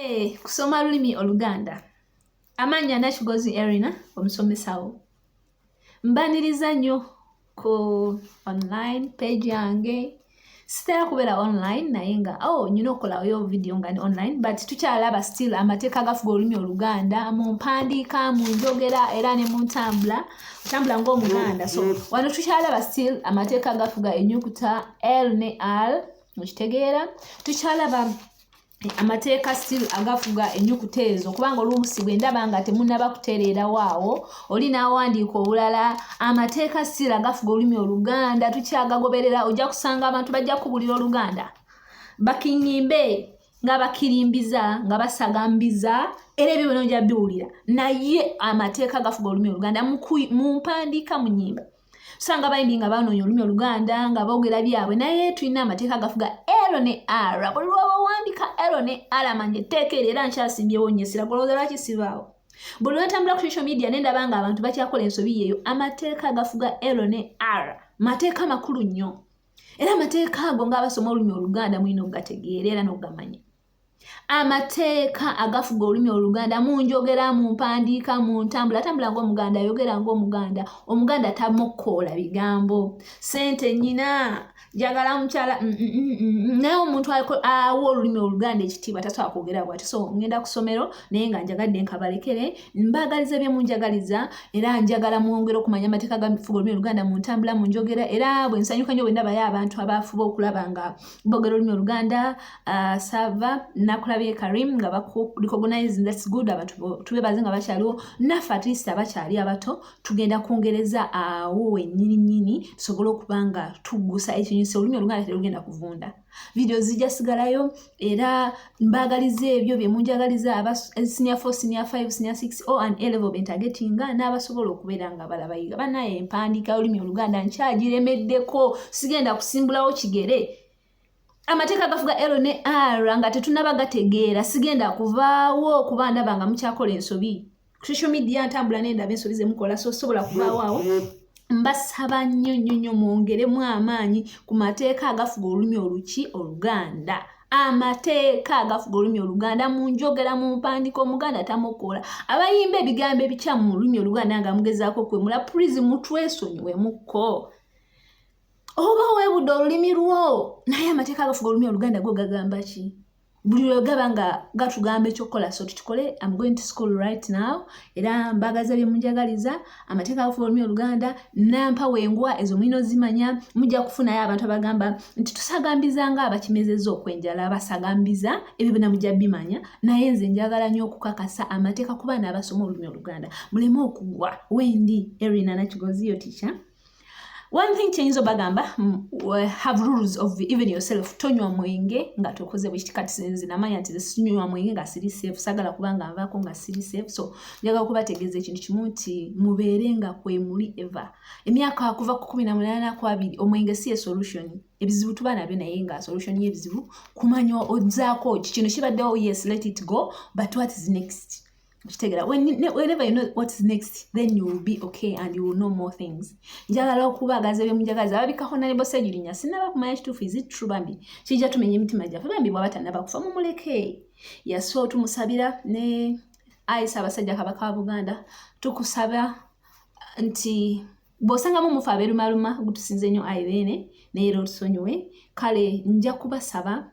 Eh, kusoma lulimi Oluganda. Amannya Nakigozi Erina, omusomesa wo. Mbaniriza nnyo ku online page yange. Sitera kubeera online naye nga oh, nyina okukolayo video nga ni online, but tukyalaba still amateeka gafuga olulimi Oluganda mu mpandiika, mu njogera era ne mu ntambula, otambula ng'Omuganda. So wano tukyalaba still amateeka gafuga ennyukuta L ne R, okitegeera? Tukyalaba amateeka still agafuga ennyukuta ezo, kubanga oluusi bwe ndaba nga temunnaba kutereerawo awo oli n'awandiika obulala. Amateeka still agafuga olulimi Oluganda tukyagagoberera. Ojja kusanga abantu bajja kubulira Oluganda bakinyimbe nga bakirimbiza nga basagambiza, era ebyo byonna ojja biwulira, naye amateeka agafuga olulimi Oluganda mu mpandiika, mu nnyimba, tusanga abayimbi nga banoonya olulimi Oluganda nga boogera byabwe, naye tulina amateeka agafuga L ne R. Buli lwoba owandika L ne R, manya etteeka eryo. Era nkyasimbyewo nnyo essira. Golowooza lwaki sibaawo? Buli lwentambula ku social media nendaba nga abantu bakyakola ensobi yeeyo. Amateeka agafuga L ne R mateeka makulu nnyo, era amateeka ago ng'abasoma olulimi Oluganda mulina okugategeera era n'okugamanya. Amateeka agafuga olulimi Oluganda mu njogera, mu mpandiika, mu ntambula, tambula ng'Omuganda, ayogera ng'Omuganda. Omuganda tamokkoola bigambo. Sente nyina, njagala mukyala, naye omuntu awa olulimi Oluganda ekitiibwa tasobola kwogera bwati. So ngenda ku ssomero, naye nga njagadde nkabalekere, mbaagaliza bye munjagaliza, era njagala mwongere okumanya amateeka gafuga olulimi Oluganda mu ntambula, mu njogera. Era bwe nsanyuka nnyo bwe ndabayo abantu abafuba okulaba nga boogera olulimi Oluganda. Sava nakulabye Karim nga bakurecognize, that's good. Abantu tubebaze nga bakyaliwo naffe, at least abakyali abato tugenda kwongereza awo wennyini nnyini tusobole okuba nga tuggusa ekinyusi. Olulimi Oluganda terugenda kuvunda, video zijja sigalayo, era mbaagaliza ebyo bye munjagaliza aba senior 4, senior 5, senior 6, O and A level bentagetinga n'abasobola okubeera nga balabayiga. Banaye, empandiika olulimi Oluganda nkyagiremeddeko, sigenda kusimbulawo kigere. Amateeka gafuga L ne R nga tetunaba gategeera, sigenda kuvaawo kuba ndaba nga mukyakola ensobi. Social media ntambula nendaba ensobi zemukola, so sobola kuvaawo awo. Mbasaba nnyo nnyo nnyo mwongeremu amaanyi ku mateeka agafuga olulimi oluki Oluganda, amateeka agafuga olulimi Oluganda mu njogera, mu mpandiika. Omuganda tamukola. Abayimba ebigambo ebikyamu mu lulimi Oluganda nga mugezaako okwemula, please mutwesonyiwemukko oba weebudde olulimi lwo, naye amateeka agafuga olulimi Oluganda go gagamba ki? Buli lwe gaba nga gatugamba ekyokukola, so tukikole. Am going to school right now, era mbagaza bye munjagaliza. Amateeka agafuga olulimi Oluganda nampa wengwa ezo mulina ozimanya. Mujja kufunayo abantu abagamba nti tusagambiza nga abakimezezza okwenjala, abasagambiza, ebyo byonna mujja bimanya, naye nze njagala nnyo okukakasa amateeka ku baana abasoma olulimi Oluganda, muleme okugwa. Wendi Erina Nakigozi, yo teacher. One thing kyenyinza obagamba, have rules of even yourself. Tonywa mwenge nga tokoze bwekiti. Kati nze namanya nti sinywa mwenge nga siri safe, sagala kubanga nvaako nga siri safe. So njagala okubategeeza ekintu kimu nti mubeere nga kwe muli eva emyaka kuva ku 18 ku 20. Omwenge si ye solution. Ebizibu tuba nabyo, naye nga solution y'ebizibu kumanya ozaako ki. Kino kibaddewo, yes, let it go, but what is next? Kitegeera? Whenever you know what is next, then you will be okay and you will know more things. Njagala okubaagaza ebyemunjagaza. Ababika Honorable Ssegirinya, sinaba kumanya kituufu, is it true? Bambi kijja tumenya emitima gyaffe. Bambi bwaba tannaba kufa, mumuleke. Yaso tumusabira ne ayi Ssaabasajja Kabaka wa Buganda, tukusaba nti bw'osangamu mufe abeerumaluma gutusinze nnyo ayi Beene, naye era otusonyiwe. Kale nja kubasaba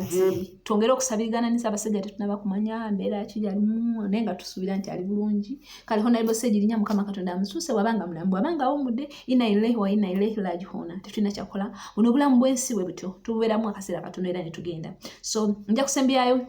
nti twongere okusabirigana ne Ssaabasajja. Tetunaba kumanya mbeera ki gyalimu, naye nga tusuubira nti ali bulungi. Kale Honorable Ssegirinya, Mukama Katonda amusuuse bw'abanga mulamu, bw'abanga awummudde, inna lillahi wa inna ilaihi rajihuuna. Tetulina kyakukola, buno obulamu bw'ensi bwe butyo, tububeeramu akaseera katono era ne tugenda. So nja kusembyayo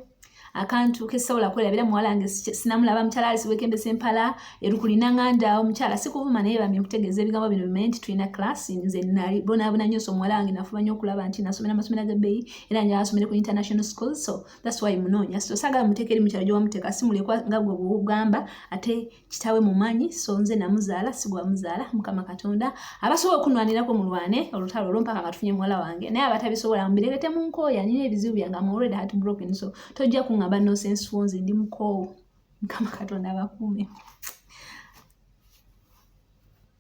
akantu kesobola kwerabira. Muwala wange sinamulaba, mukyala Alice Wekembesa Empala erukuli naŋŋanda. Omukyala sikuvuma, naye bamye okutegeeza ebigambo bino, bimanye nti tulina class. Nze nali bonaabona nnyo, so omuwala wange nafuba nnyo okulaba nti nasomera amasomero ag'ebbeeyi, era njagala asomere ku international schools, so that's why munoonya. So saagala muteeka eri mukyalo gyewamuteeka, simulekwa nga gwe bwogamba, ate kitaawe mumanyi. So nze namuzaala, si gwamuzaala. Mukama Katonda, abasobola okunwanirako mulwane olutalo olwo mpaka nga tufunye muwala wange, naye abatabisobola mubireke, temunkooya. Nina ebizibu byange, am already heartbroken, so tojja kuŋŋamba nonsense. Wonze ndi mukoowu. Mukama Katonda abakuume.